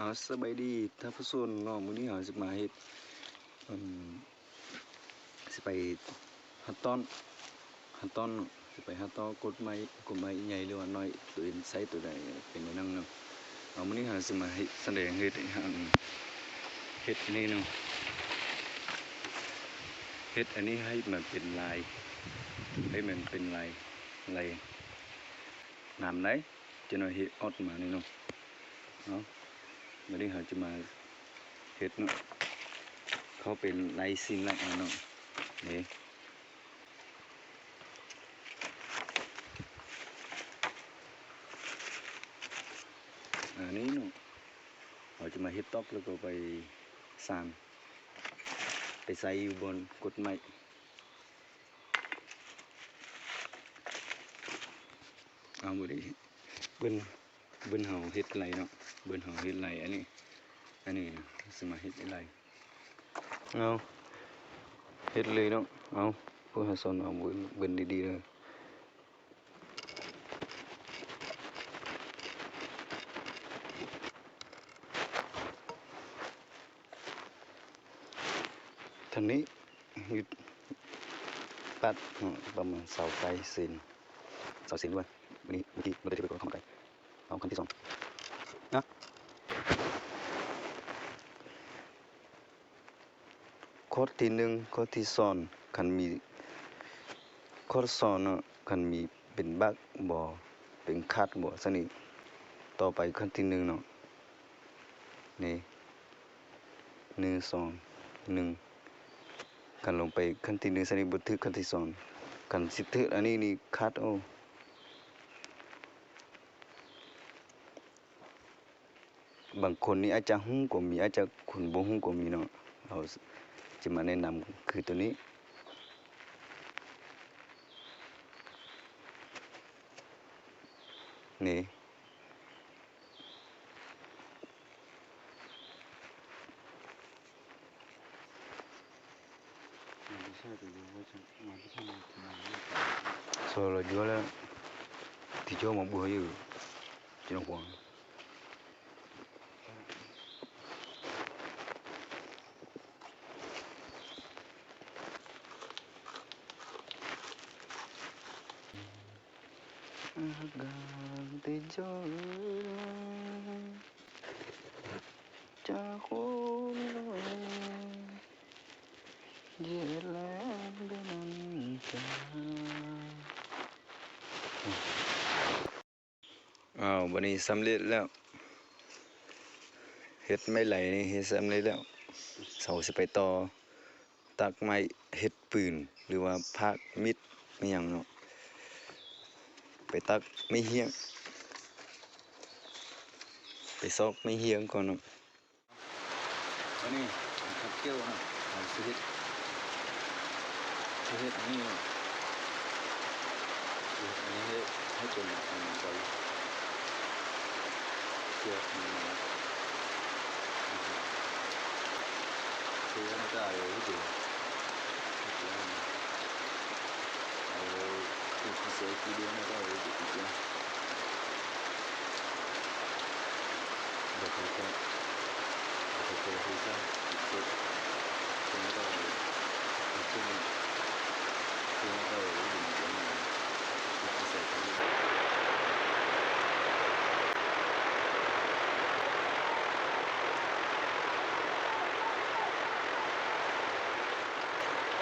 ເອົາ ສະບາຍດີທ່ານຜູ້ຊົມເນາະ, ມື້ນີ້ເຮົາຊິມາເຮັດ ເອີ່ມ ຊິໄປຫາຕ້ອນ ຫາຕ້ອນເນາະ, ຊິໄປຫາຕໍ່ກົດໄມ້ ກົດໄມ້ໃຫຍ່ ຫຼືວ່ານ້ອຍ ໂຕເອງໃຊ້ໂຕໃດເປັນແນວນັ້ນເນາະ. ເອົາ ມື້ນີ້ເຮົາຊິມາເຮັດ ສະແດງເຮັດ ເຮັດອັນນີ້ເນາະ, ເຮັດອັນນີ້ໃຫ້ມັນເປັນລາຍ ໃຫ້ມັນເປັນລາຍ ລາຍງາມໄດ໋. ຈັກໜ້ອຍເຮັດອອກມານີ້ເນາະ. ເອົາ ບາດນີ້ເຮົາຈະມາເຮັດເນາະ, ເຂົາເປັນລາຍຊິ້ນລາຍອັນເນາະ. ນີ້ ອັນນີ້ເນາະ ເຮົາຈະມາເຮັດຕອກ ແລ້ວກໍໄປສ້າງ ໄປໃສ່ຢູ່ບ່ອນກົດໄມ້. ເອົາ ບໍ່ໄດ້ ເບິ່ງ ເບິ່ງເຮົາເຮັດໄລ່ເນາະ, ເບິ່ງເຮົາເຮັດໄລ່. ອັນນີ້ ອັນນີ້ຊິມາເຮັດໄລ່. ເອົາ ເຮັດເລີຍເນາະ. ເອົາ ພວກເຮົາສອນເອົາ ເບິ່ງ ເບິ່ງດີໆເດີ. ທາງນີ້ຢູ່ປາກເນາະ ປະມານຊາວປາຍເຊັນ ຊາວເຊັນວ່າ ມື້ນີ້ ມື້ກີ້ບໍ່ໄດ້ໄປກວດເຂົ້າມາໄກ. ເອົາ ຂັ້ນທີສອງນະ. ຂໍ້ທີໜຶ່ງ ຂໍ້ທີ່ສອນ ຄັນມີ ຂໍ້ສອນເນາະ ຄັນມີເປັນບັກບໍ່ ເປັນຂັດບໍ່ ຊັ້ນນີ້ ຕໍ່ໄປຂັ້ນທີໜຶ່ງເນາະ ນີ້ ໜຶ່ງ ສອງ ໜຶ່ງ ຄັນລົງໄປຂັ້ນທີໜຶ່ງ ຊັ້ນນີ້ບໍ່ຖືກຂັ້ນທີສອງ ຄັນຊິຖືກອັນນີ້ນີ້ຂັດ. ໂອ້ ບາງຄົນນີ້ອາດຈະຮູ້ກໍມີ ອາດຈະຄົນບໍ່ຮູ້ກໍມີເນາະ. ເຮົາຈະມາແນະນຳຄືໂຕນີ້ ນີ້. ອ້າວ ບັດນີ້ສຳເລັດແລ້ວ ເຮັດໄມ້ໄລ່ນີ້ເຮັດສຳເລັດແລ້ວ. ເຮົາຊິໄປຕໍ່ ຕັກໄມ້ເຮັດປືນ ຫຼືວ່າພາກມິດອີ່ຫຍັງເນາະ, ໄປຕັກໄມ້ຮຽງ ໄປຊອກໄມ້ຮຽງກ່ອນເນາະ. ອັນນີ້ຜັກຂຽວເນາະ ເຮົາຊິເຮັດ ຊິເຮັດອັນນີ້ເນາະ ຊິເຮັດອັນນີ້ໃຫ້ ໃຫ້ເປັນອັນນີ້ກ່ອນ ເພື່ອມັນ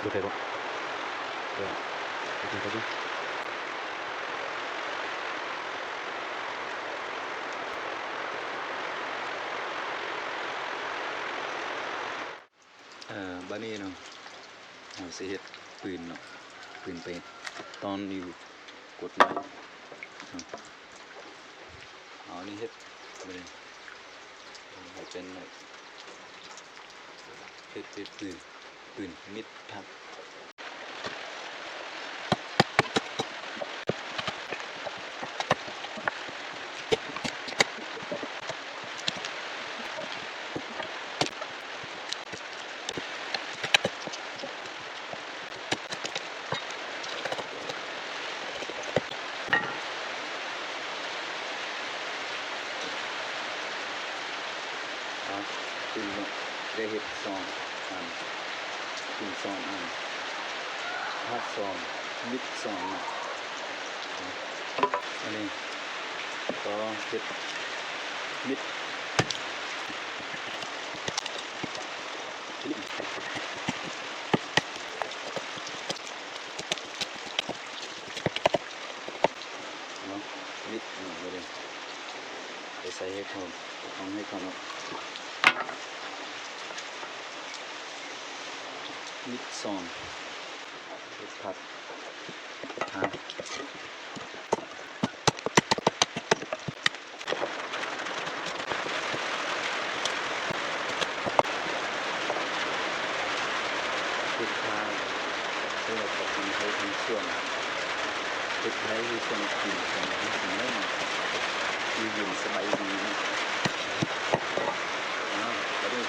ບໍ່ໄດ້ບໍ່? ເອີ ໄປກິນ ໄປກິນ. ເອີ ບາດນີ້ເນາະ ເຮົາຊິເຮັດປືນເນາະ, ປືນໄປຕ້ອນຢູ່ກົດໄມ້ເນາະ. ເອົາອັນນີ້ເຮັດ ບາດນີ້ເຮັດເປັນ ເຮັດເປັນປືນ ປືນມິດພັກ. ເ ຕື່ມເນາະ ໄດ້ເຮັດສອງອັນ ກິນສອງອັນ ຜັກສອງ ມິດສອງເນາະ. ອັນນີ້ກໍເຮັດມິດ ເນາະ ມິດເນາະ ໄປໃສ່ເຫັດຫອມ ເອົາເຫັດເຂົ້າເນາະ ມິດສອງ ເຮັດຜັດ ຫາ ເຮັດຂາຍ ເຮັດຂາຍ ເຮັດຂາຍ ເຮັດສວນ ເຮັດຂາຍ ເຮັດສວນກິນ ກິນ ກິນ ຢູ່ເຢັນສະບາຍດີເນາະ. ອ້າວ ບາດນີ້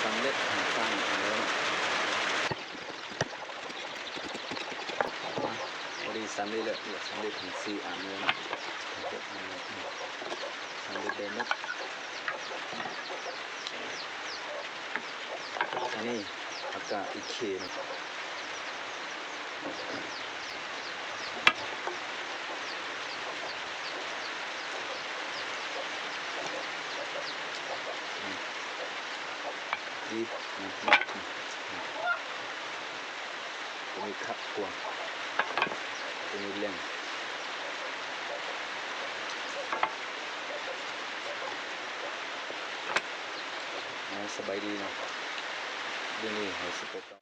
ສຳເລັດ ສ້າງ ອັນແລ້ວເນາະ. ພໍດີສຳເລັດແລ້ວ ສຳເລັດທັງສີ່ອັນເລີຍເນາະ ສຳເລັດໄດ້ໝົດ. ອັນນີ້ອາກາດອີເຄເນາະ ດີ ຕົວນີ້ຄັກກວ່າ ຕົວນີ້ແຫຼມ ສະບາຍດີເນາະ ດຽວນີ້ເຮົາຊິໄປຕໍ່.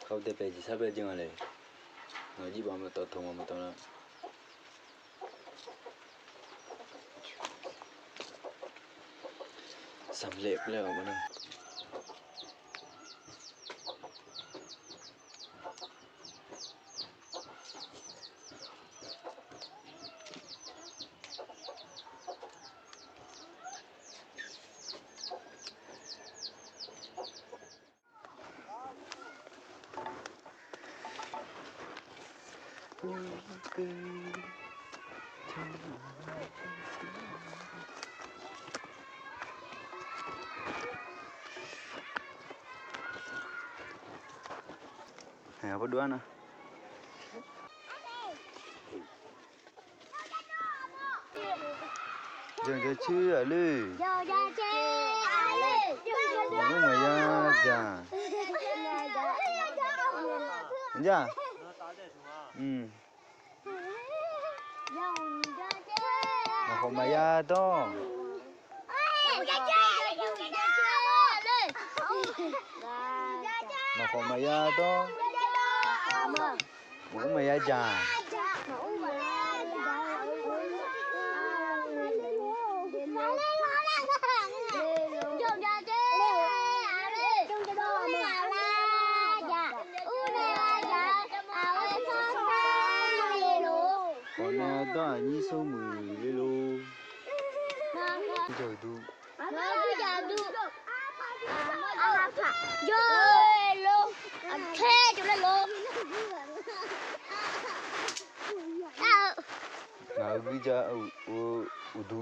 Kau te pe ji sa pe jing ale. No ji ba ma to thong ma to na. ສຳເລັດແລ້ວບັດນີ້. ໃຫ້ເຮົາໄປດ້ວຍນະ. ຈະເຊື່ອເລີຍ ມາຍາຈາ ຈາ ອືມ. ມາຂໍມາຍາຕ້ອງ ມາຂໍມາຍາຕ້ອງ. ມາອຸມມາຍາຈາ ຂໍນາຕາຍິໂຊມືເລໂລ ຈາດຸ ມາຄືຈາດຸ ອາຫານພະ ໂຢໂລ ອັນເທຈຸເລໂລ ມາຄືຈາອຸ ອຸດຸ.